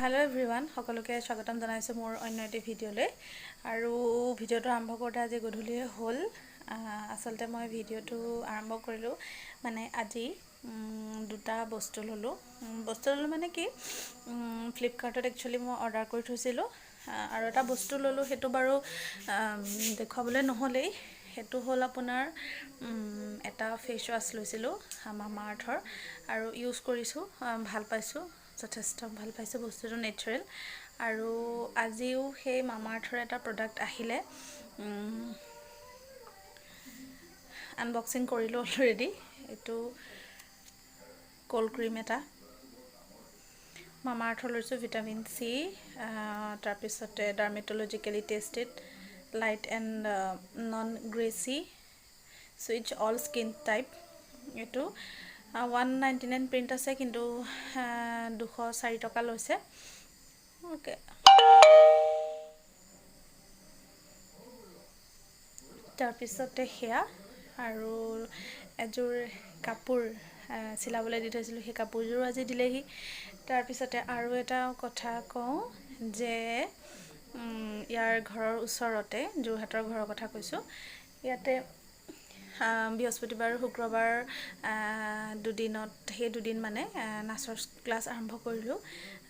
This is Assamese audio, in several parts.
হেল্ল' এভৰিৱান, সকলোকে স্বাগতম জনাইছোঁ মোৰ অন্য এটি ভিডিঅ'লৈ। আৰু ভিডিঅ'টো আৰম্ভ কৰোঁতে আজি গধূলিয়ে হ'ল। আচলতে মই ভিডিঅ'টো আৰম্ভ কৰিলোঁ মানে আজি দুটা বস্তু ল'লোঁ। বস্তু ল'লোঁ মানে কি, ফ্লিপকাৰ্টত একচুৱেলি মই অৰ্ডাৰ কৰি থৈছিলোঁ আৰু এটা বস্তু ল'লোঁ, সেইটো বাৰু দেখুৱাবলৈ নহ'লেই। সেইটো হ'ল আপোনাৰ এটা ফেচ ৱাছ লৈছিলোঁ মামা আৰ্থৰ, আৰু ইউজ কৰিছোঁ, ভাল পাইছোঁ, যথেষ্ট ভাল পাইছোঁ, বস্তুটো নেচাৰেল। আৰু আজিও সেই মামা আৰ্থৰ এটা প্ৰডাক্ট আহিলে, আনবক্সিং কৰিলোঁ অলৰেডি। এইটো ক'ল্ড ক্ৰীম এটা মামা আৰ্থৰ লৈছোঁ, ভিটামিন চি, তাৰপিছতে dermatologically tested, light and non greasy, suits all skin type. এইটো 199 প্ৰিণ্ট আছে, কিন্তু 204 টকা লৈছে। অ'কে, তাৰপিছতে সেয়া আৰু এযোৰ কাপোৰ চিলাবলৈ দি থৈছিলোঁ, সেই কাপোৰযোৰো আজি দিলেহি। তাৰপিছতে আৰু এটা কথা কওঁ যে ইয়াৰ ঘৰৰ ওচৰতে, যোৰহাটৰ ঘৰৰ কথা কৈছোঁ, ইয়াতে বৃহস্পতিবাৰ শুক্ৰবাৰ দুদিনত, সেই দুদিন মানে নাচৰ ক্লাছ আৰম্ভ কৰিলোঁ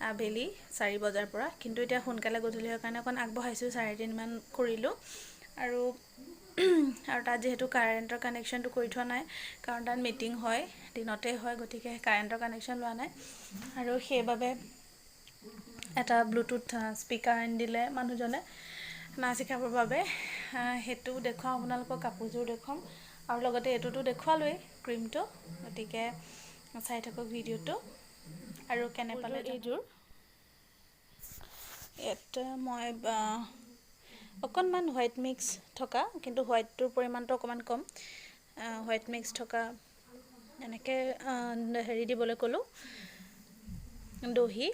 আবেলি 4 বজাৰ পৰা। কিন্তু এতিয়া সোনকালে গধূলি হোৱাৰ কাৰণে অকণ আগবঢ়াইছোঁ, 3.5মান কৰিলোঁ। আৰু আৰু তাত যিহেতু কাৰেণ্টৰ কানেকশ্যনটো কৰি থোৱা নাই, কাৰণ তাত মিটিং হয়, দিনতেই হয়, গতিকে কাৰেণ্টৰ কানেকশ্যন লোৱা নাই। আৰু সেইবাবে এটা ব্লুটুথ স্পীকাৰ আনি দিলে মানুহজনে নাচ শিকাবৰ বাবে। সেইটো দেখুৱাম আপোনালোকক, কাপোৰযোৰ দেখুৱাম, আৰু লগতে এইটোতো দেখুৱালোৱেই ক্ৰীমটো। গতিকে চাই থাকক ভিডিঅ'টো আৰু কেনে পালে এইযোৰ। ইয়াত মই অকণমান হোৱাইট মিক্স থকা, কিন্তু হোৱাইটটোৰ পৰিমাণটো অকণমান কম, হোৱাইট মিক্স থকা এনেকৈ হেৰি দিবলৈ ক'লোঁ দহি।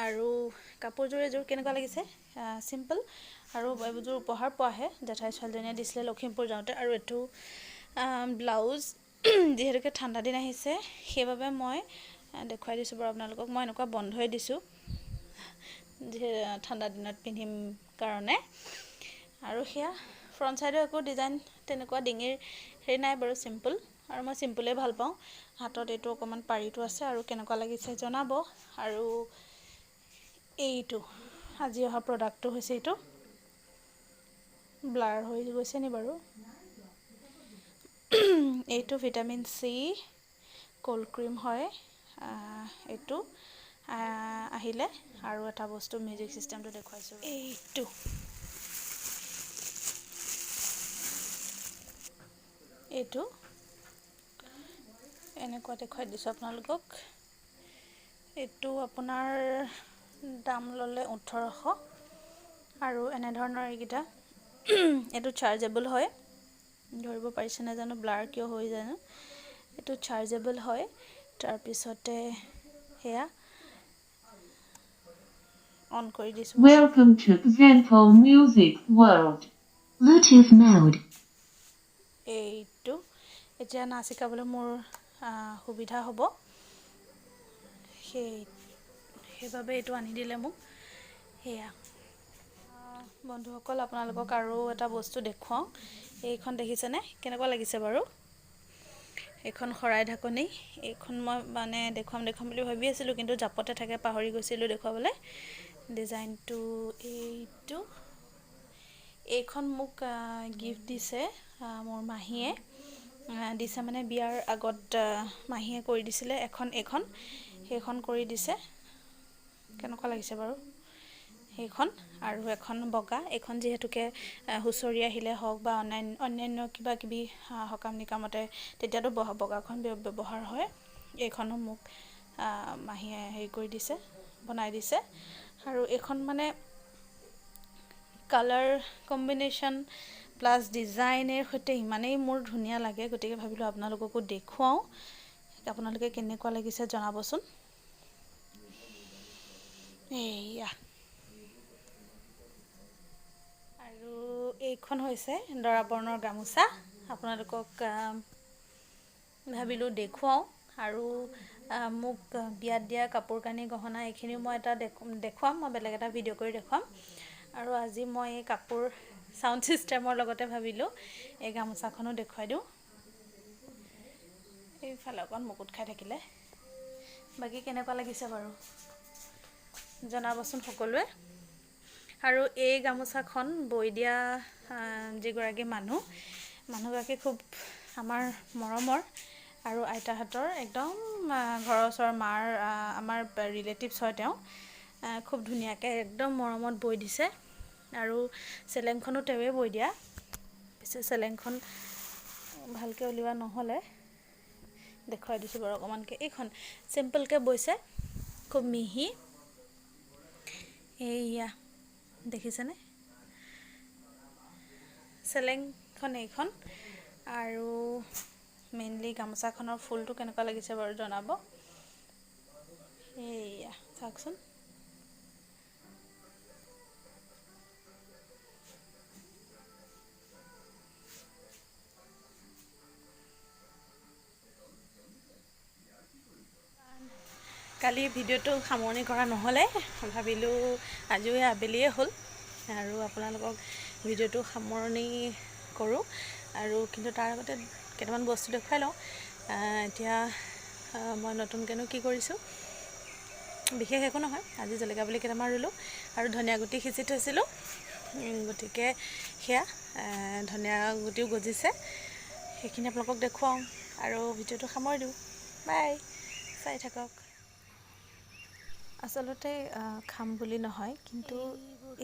আৰু কাপোৰযোৰ এযোৰ কেনেকুৱা লাগিছে, চিম্পল। আৰু এইযোৰ উপহাৰ পোৱাহে, জেঠাই ছোৱালীজনীয়ে দিছিলে লখিমপুৰ যাওঁতে। আৰু এইটো ব্লাউজ, যিহেতুকে ঠাণ্ডা দিন আহিছে, সেইবাবে মই দেখুৱাই দিছোঁ বাৰু আপোনালোকক। মই এনেকুৱা বন্ধই দিছোঁ ঠাণ্ডা দিনত পিন্ধিম কাৰণে। আৰু সেয়া ফ্ৰণ্ট ছাইডৰ একো ডিজাইন তেনেকুৱা ডিঙিৰ হেৰি নাই বাৰু, চিম্পল। আৰু মই চিম্পলেই ভাল পাওঁ। হাতত এইটো অকণমান পাৰিটো আছে। আৰু কেনেকুৱা লাগিছে জনাব। আৰু এইটো আজি অহা প্ৰডাক্টটো হৈছে এইটো, ব্লাৰ হৈ গৈছে নি বাৰু। এইটো ভিটামিন চি ক'ল্ড ক্ৰীম হয়, এইটো আহিলে। আৰু এটা বস্তু মিউজিক চিষ্টেমটো দেখুৱাইছোঁ, এইটো এইটো এনেকুৱা দেখুৱাই দিছোঁ আপোনালোকক। এইটো আপোনাৰ দাম ল'লে 1800। আৰু এনেধৰণৰ এইকেইটা, এইটো চাৰ্জেবল হয়, ধৰিব পাৰিছে নাজানো, ব্লাৰ কিয় হৈ জানো। এইটো চাৰ্জেবল হয়। তাৰপিছতে সেয়া অন কৰি দিছোঁ। Welcome to Zenfone Music World. Bluetooth mode. এইটো এতিয়া নাচ শিকাবলৈ মোৰ সুবিধা হ'ব, সেইবাবে এইটো আনি দিলে মোক। সেয়া বন্ধুসকল, আপোনালোকক আৰু এটা বস্তু দেখুৱাওঁ। এইখন দেখিছেনে, কেনেকুৱা লাগিছে বাৰু? এইখন শৰাই ঢাকনি। এইখন মই মানে দেখুৱাম দেখুৱাম বুলি ভাবি আছিলোঁ, কিন্তু জাপতে থাকে পাহৰি গৈছিলোঁ দেখুৱাবলৈ। ডিজাইনটো এইটো। এইখন মোক গিফ্ট দিছে মোৰ মাহীয়ে দিছে, মানে বিয়াৰ আগত মাহীয়ে কৰি দিছিলে এখন, এইখন সেইখন কৰি দিছে। কেনেকুৱা লাগিছে বাৰু সেইখন? আৰু এখন বগা, এইখন যিহেতুকে হুঁচৰি আহিলে হওক বা অন্যান্য কিবা কিবি সকাম নিকামতে তেতিয়াতো বগাখন ব্যৱহাৰ হয়। এইখনো মোক মাহীয়ে হেৰি কৰি দিছে, বনাই দিছে। আৰু এইখন মানে কালাৰ কম্বিনেশ্যন প্লাছ ডিজাইনৰ সৈতে ইমানেই মোৰ ধুনীয়া লাগে, গতিকে ভাবিলোঁ আপোনালোককো দেখুৱাওঁ। আপোনালোকে কেনেকুৱা লাগিছে জনাবচোন। এইয়া আৰু এইখন হৈছে দৰা বৰণৰ গামোচা, আপোনালোকক ভাবিলোঁ দেখুৱাওঁ। আৰু মোক বিয়াত দিয়া কাপোৰ কানি গহনা এইখিনিও মই এটা দেখুৱাম, মই বেলেগ এটা ভিডিঅ' কৰি দেখুৱাম। আৰু আজি মই এই কাপোৰ চাউণ্ড ছিষ্টেমৰ লগতে ভাবিলোঁ এই গামোচাখনো দেখুৱাই দিওঁ। এইফালে অকণ মুকুট খাই থাকিলে। বাকী কেনেকুৱা লাগিছে বাৰু জনাবচোন সকলোৱে। আৰু এই গামোচাখন বৈ দিয়া যিগৰাকী মানুহ, মানুহগৰাকী খুব আমাৰ মৰমৰ আৰু আইতাহঁতৰ একদম ঘৰৰ ওচৰৰ মাৰ আমাৰ ৰিলেটিভছ হয় তেওঁ। খুব ধুনীয়াকৈ একদম মৰমত বৈ দিছে। আৰু চেলেংখনো তেওঁৱে বৈ দিয়া। পিছে চেলেংখন ভালকৈ উলিওৱা নহ'লে, দেখুৱাই দিছোঁ বাৰু অকণমানকৈ। এইখন চিম্পলকৈ বৈছে, খুব মিহি। এইয়া দেখিছেনে চেলেংখন এইখন। আৰু মেইনলি গামোচাখনৰ ফুলটো কেনেকুৱা লাগিছে বাৰু জনাব। এইয়া চাওকচোন। কালি ভিডিঅ'টো সামৰণি কৰা নহ'লে, ভাবিলোঁ আজিও আবেলিয়ে হ'ল আৰু আপোনালোকক ভিডিঅ'টো সামৰণি কৰোঁ। আৰু কিন্তু তাৰ আগতে কেইটামান বস্তু দেখুৱাই লওঁ। এতিয়া মই নতুনকৈনো কি কৰিছোঁ, বিশেষ একো নহয়। আজি জলকীয়া পুলি কেইটামান ৰুলোঁ আৰু ধনিয়া গুটি সিঁচি থৈছিলোঁ, গতিকে সেয়া ধনিয়া গুটিও গজিছে, সেইখিনি আপোনালোকক দেখুৱাওঁ আৰু ভিডিঅ'টো সামৰি দিওঁ। বাই, চাই থাকক। আচলতে খাম বুলি নহয়, কিন্তু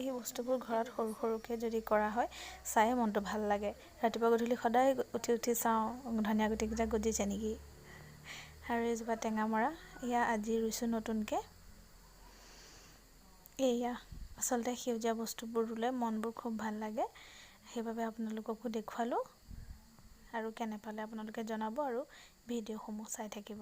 এই বস্তুবোৰ ঘৰত সৰু সৰুকৈ যদি কৰা হয় চায়ে মনটো ভাল লাগে। ৰাতিপুৱা গধূলি সদায় উঠি উঠি চাওঁ ধনিয়া গুটিকেইটা গজিছে নেকি। আৰু এইজোপা টেঙামৰা, এয়া আজি ৰুইছোঁ নতুনকৈ। এয়া আচলতে সেউজীয়া বস্তুবোৰ ৰুলে মনবোৰ খুব ভাল লাগে, সেইবাবে আপোনালোককো দেখুৱালোঁ। আৰু কেনে পালে আপোনালোকে জনাব আৰু ভিডিঅ'সমূহ চাই থাকিব।